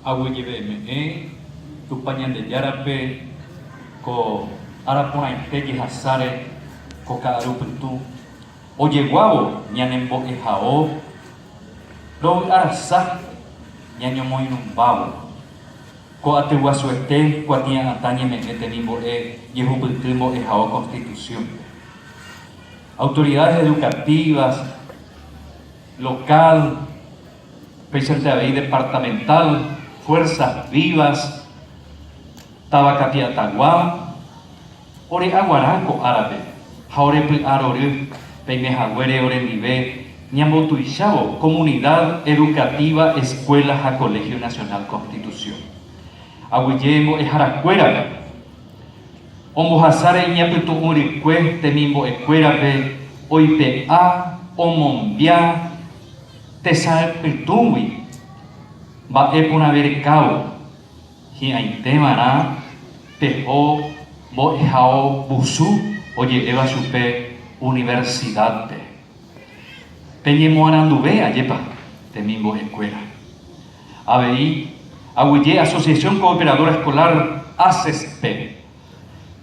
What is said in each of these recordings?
Aguyjeveme'ẽ Tupã Ñandejárape ko ára porãite jehasáre ko ka'aru pytũ ojeguávo ñane mbo'ehao rovy'arasa ñañomoirũmbávo. Ko aty guasuete kuatia'atã ñeme'ẽ temimbo'e jehupyty mbo'ehao Constitución-pe. Autoridades educativas, local, péichante avei departamental, Fuerzas Vivas, táva Kapiatagua, ore aguarã ko árape ha ore py'a rory peime haguére orendive ñambotuichávo Comunidad Educativa Escuela ha Colegio Nacional Constitución. Aguyje mbo'eharakuérape. Ombohasáre iñapytu'ũ rykue temimbo'ekuérape oipe'a, omombia tesapytũgui mba'e porãve rekávo, hi'ãiteva'erã peho mbo'ehao vusu oje'éva chupe universidad-pe. Peñemoaranduve ajépa temimbo'ekuéra. Avei, aguyje Asociación Cooperadora Escolar, ACES-pe,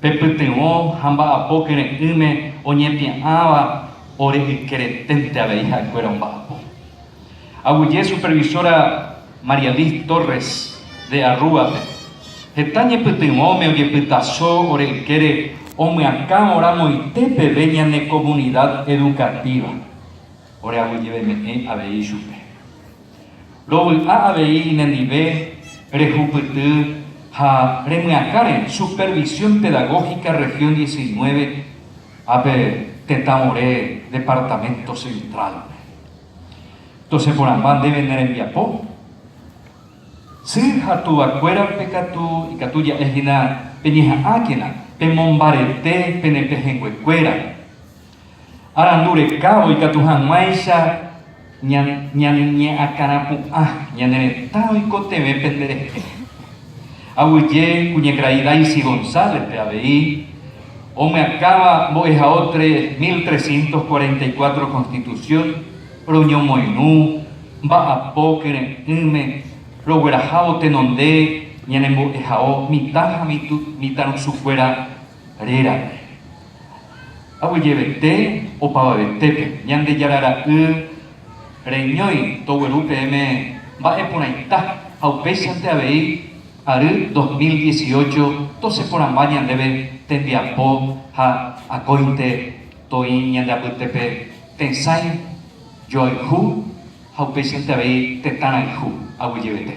pe pytyvõ ha mba'apo kyre'ỹme oñepia'ãva ore ykereténte avei ha'ekuéra omba'apo. Aguyje supervisora María Liz Torres de Arrúa-pe, heta ñepytyvõme ojepytaso ore ykére omyakãvo ramoite peve ñane comunidad educativa. Ore aguyjeveme'ẽ avei ichupe. Rovy'a avei nendive rehupyty ha remyakãre Supervisión Pedagógica Región 19 ápe tetãvore Departamento Central-pe. Tosẽ porãmba ndéve ne rembiapo. Sy ha tuvakuérape katu ikatu ja'e hína peñeha'ãkena pemombarete pene pehẽnguekuéra. Arandu rekávo ikatu hag̃uáicha ñaneñe'akãrapu'ã ñane retã oikotevẽ penderehe. Aguyje kuñakarai Daisy González-pe avei omyakãva mbo'ehao 3344 Constitución roñomoirũ mba'apo kyre'ỹme roguerahávo tenonde ñane mbo'ehao mitã ha mitãrusukuéra rérape. Aguyjevete opavavetépe, Ñandejára Ra'y reñói togueru peẽme mba'e porãita ha upéichante avei ary 2018 tosẽ porãmba ñandéve tembiapo ha akóinte toĩ ñande apytépe tesãi, joayhu ha upéichante avei tetã rayhu. Aguyjevete.